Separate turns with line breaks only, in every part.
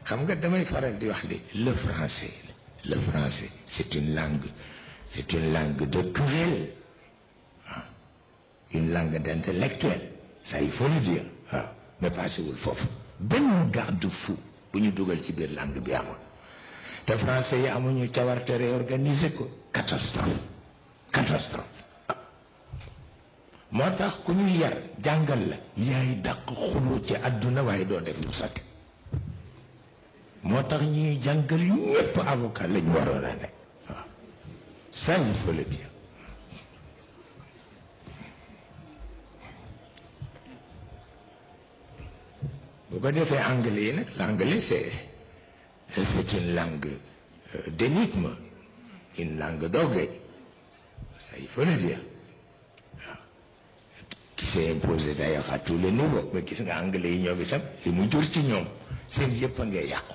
xam nga damay faral di wax le français c'est une langue de querelle, une langue d'intellectuel, ça il faut le dire, mais passewul foofu benn garde-fou bu ñu dugal ci biir langue bi amul te français yi amuñu cawarte réorganiser ko catastrophe moo tax ku ñuy yar jàngal la yaay dàq xuloo ci àdduna waaye doo def lu sotti moo tax ñuy jàngal ñépp avocat lañu waroon a nekk waaw ça il faut le dire. bu ko defee anglais yi nag l'anglais c'est une langue d'énigme, une langue d'orgueil, ça il faut le dire, qui s'est imposé d'ailleurs à tous les niveaux. Mais gis nga anglais yi ñoom itam li mu jur ci ñoom seen yëpp a ngay yàqu.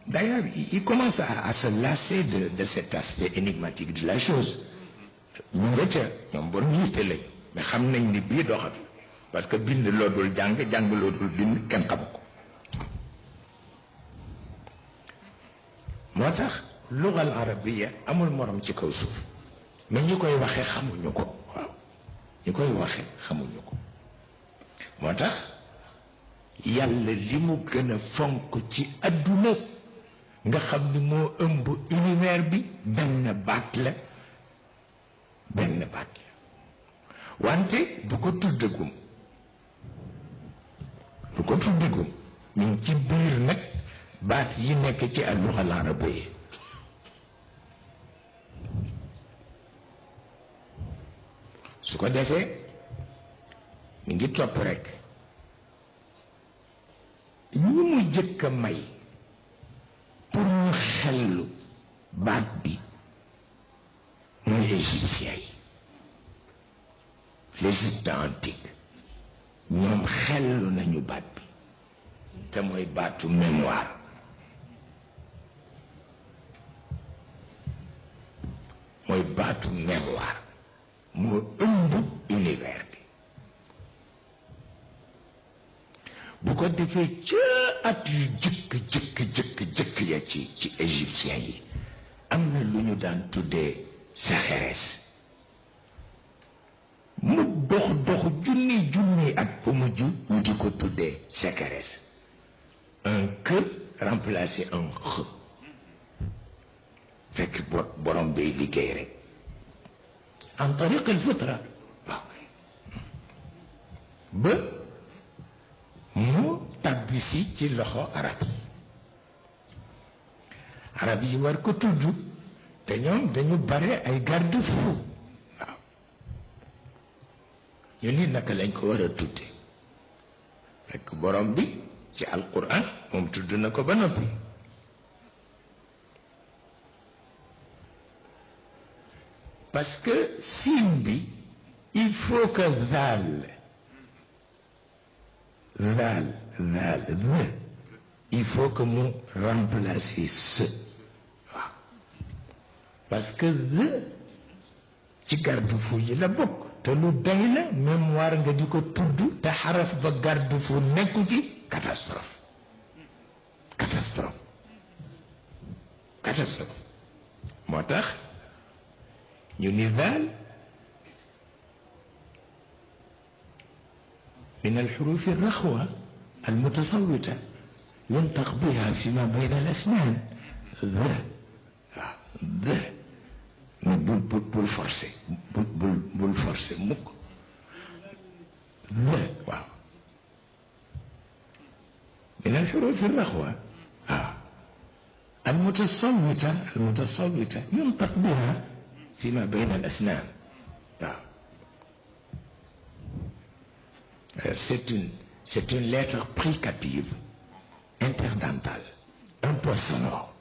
D'ailleurs il commence à se lasser de cet aspect énigmatique de la chose. ñu nga ca ñoom borom yitte lañ mais xam nañ ni bii doxat parce que bind loo dul jàng loo dul bind kenn xam ko. moo tax lugal arabiya amul morom ci kaw suuf mais ñi koy waxee xamuñu ko. waaw ñi koy waxee xamuñu ko. moo tax yàlla li mu gën a fonk ci adduna nga xam ni moo ëmb univers bi benn baat la wante du ko tuddagum ñu ngi ci biir nag baat yi nekk ci al-lugha al-arabiyya. su ko defee mi ngi topp rekk ñu mu jëkk a may pour ñu xellu baat bi mooy égyptien yi. l'Égypte antique ñoom xellu nañu baat bi te mooy baatu mémoire. mooy baatu mémoire moo ëmb univers bi. bu ko defee ca at yu jëkk ya ci égyptien yi am na lu ñu daan tuddee sécheresse. mu dox junni at ba mujj ñu di ko tuddee sécheresse. un kër remplacer un x fekk borom bay liggéey rek en tariq al fitra waaw ba mu tabbisi ci loxo arab yi war ko tudd te ñoom dañu bare ay garde-fou. waaw ñu ni naka lañ ko war a tudde fekk borom bi ci alquran moom tudd na ko ba noppi. parce que signe bi il faut que zaal il faut que mu remplacer ce. waaw parce que ci garde-fou yi la bokk te lu day la mémoire nga di ko tudd te xaraf ba garde-fou nekku ci catastrophe moo tax ñu ni daal min alxuruf alraxwa almutasawita yuntaq biha fi ma bayna alasnan mais bul forcé bul forcé mukk waaw min alxuruf alraxwa waaw المتصوتة ينطق بها فيما بين الأسنان. C'est une lettre fricative interdentale, un peu sonore.